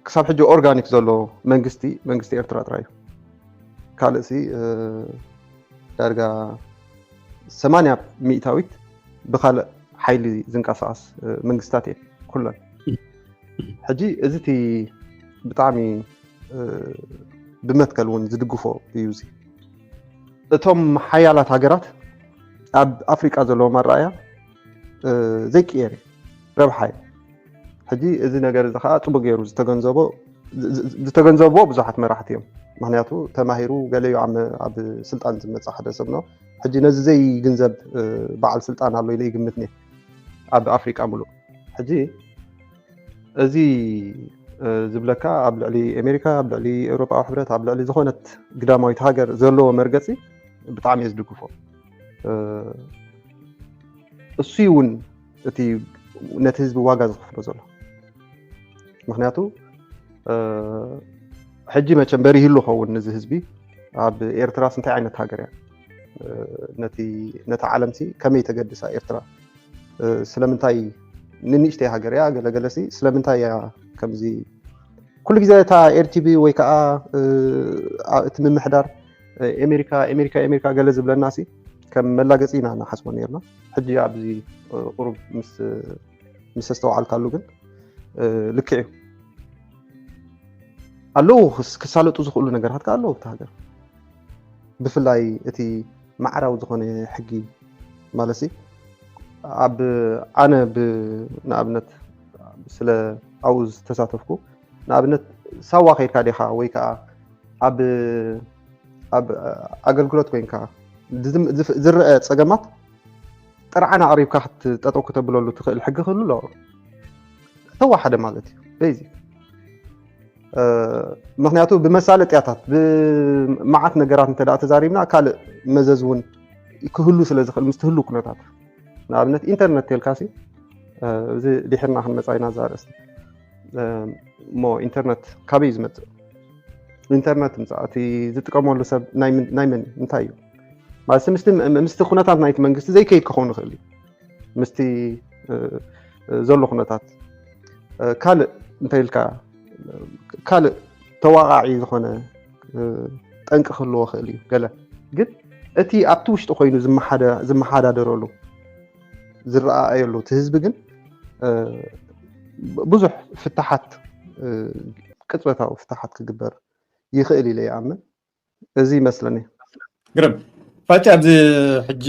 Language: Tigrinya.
ክሳብ ሕጂ ኦርጋኒክ ዘሎ መንግስቲ መንግስቲ ኤርትራ ጥራይ እዩ። ካልእሲ ዳርጋ ሰማንያ ሚእታዊት ብካልእ ሓይሊ ዝንቀሳቐስ መንግስታት እየን ኩለን። ሕጂ እዚ እቲ ብጣዕሚ ብመትከል እውን ዝድግፎ እዩ። እዚ እቶም ሓያላት ሃገራት ኣብ ኣፍሪቃ ዘለዎም ኣረኣያ ዘይቅየር እዩ፣ ረብሓ እዩ። ሕጂ እዚ ነገር እዚ ከዓ ፅቡቅ ገይሩ ዝተገንዘቦ ዝተገንዘብዎ ብዙሓት መራሕቲ እዮም። ምክንያቱ ተማሂሩ ገለ እዩ ኣብ ስልጣን ዝመፅእ ሓደ ሰብ ነው። ሕጂ ነዚ ዘይግንዘብ በዓል ስልጣን ኣሎ ኢለ ይግምት ነ ኣብ ኣፍሪቃ ሙሉእ። ሕጂ እዚ ዝብለካ ኣብ ልዕሊ ኣሜሪካ፣ ኣብ ልዕሊ ኤውሮጳዊ ሕብረት፣ ኣብ ልዕሊ ዝኾነት ግዳማዊት ሃገር ዘለዎ መርገፂ ብጣዕሚ እየ ዝድግፎ። እሱ እውን እቲ ነቲ ህዝቢ ዋጋ ዝኸፍሎ ዘሎ። ምክንያቱ ሕጂ መቸም በሪህሉ ኸውን እዚ ህዝቢ ኣብ ኤርትራስ እንታይ ዓይነት ሃገር እያ፣ ነቲ ነታ ዓለምሲ ከመይ ተገድሳ ኤርትራ፣ ስለምንታይ ንንእሽተይ ሃገር እያ፣ ገለገለሲ ስለምንታይ እያ ከምዚ ኩሉ ግዜ እታ ኤርቲቪ ወይ ከዓ እቲ ምምሕዳር ኤሜሪካ ኤሜሪካ ኤሜሪካ ገለ ዝብለና ሲ ከም መላገፂ ኢና ንሓስቦ ነርና። ሕጂ ኣብዚ ቁሩብ ምስ ምስ ኣስተውዓልካሉ ግን ልክዕ እዩ። ኣለዉ ክሳለጡ ዝኽእሉ ነገራት ከዓ ኣለዉ ኣብቲ ሃገር። ብፍላይ እቲ ማዕራዊ ዝኾነ ሕጊ ማለት ኣብ ኣነ ንኣብነት ስለ ኣብኡ ዝተሳተፍኩ ንኣብነት ሳዋ ከይድካ ዲኻ ወይ ከዓ ኣብ ኣብ ኣገልግሎት ኮይንካ ዝረአ ፀገማት ጥርዓን ኣቕሪብካ ክትጠጠው ከተብለሉ ትኽእል ሕጊ ክህሉ ኣለዎ። ተወሓደ ማለት እዩ በዚ ምክንያቱ ብመሳለጥያታት ብመዓት ነገራት እንተ ተዛሪብና ካልእ መዘዝ እውን ክህሉ ስለ ዝኽእል ምስ ትህሉ ኩነታት ንኣብነት ኢንተርነት ተልካሲ እዚ ድሕርና ክንመፃ ኢና ዛርእስቲ እሞ ኢንተርነት ካበይ ዝመፅእ ኢንተርነት ምፃእ እቲ ዝጥቀመሉ ሰብ ናይ መን እንታይ እዩ ማለት ምስቲ ምስቲ ኩነታት ናይቲ መንግስቲ ዘይከይድ ክኸውን ይኽእል እዩ ምስቲ ዘሎ ኩነታት ካልእ እንታይ ኢልካ ካልእ ተዋቃዒ ዝኾነ ጠንቂ ክህልዎ ክእል እዩ ገለ ግን እቲ ኣብቲ ውሽጢ ኮይኑ ዝመሓዳደረሉ ዝረኣየሉ እቲ ህዝቢ ግን ብዙሕ ፍታሓት ቅፅበታዊ ፍታሓት ክግበር ይኽእል ኢለ ይኣምን። እዚ ይመስለኒ። ግርም ፋቲ ኣብዚ ሕጂ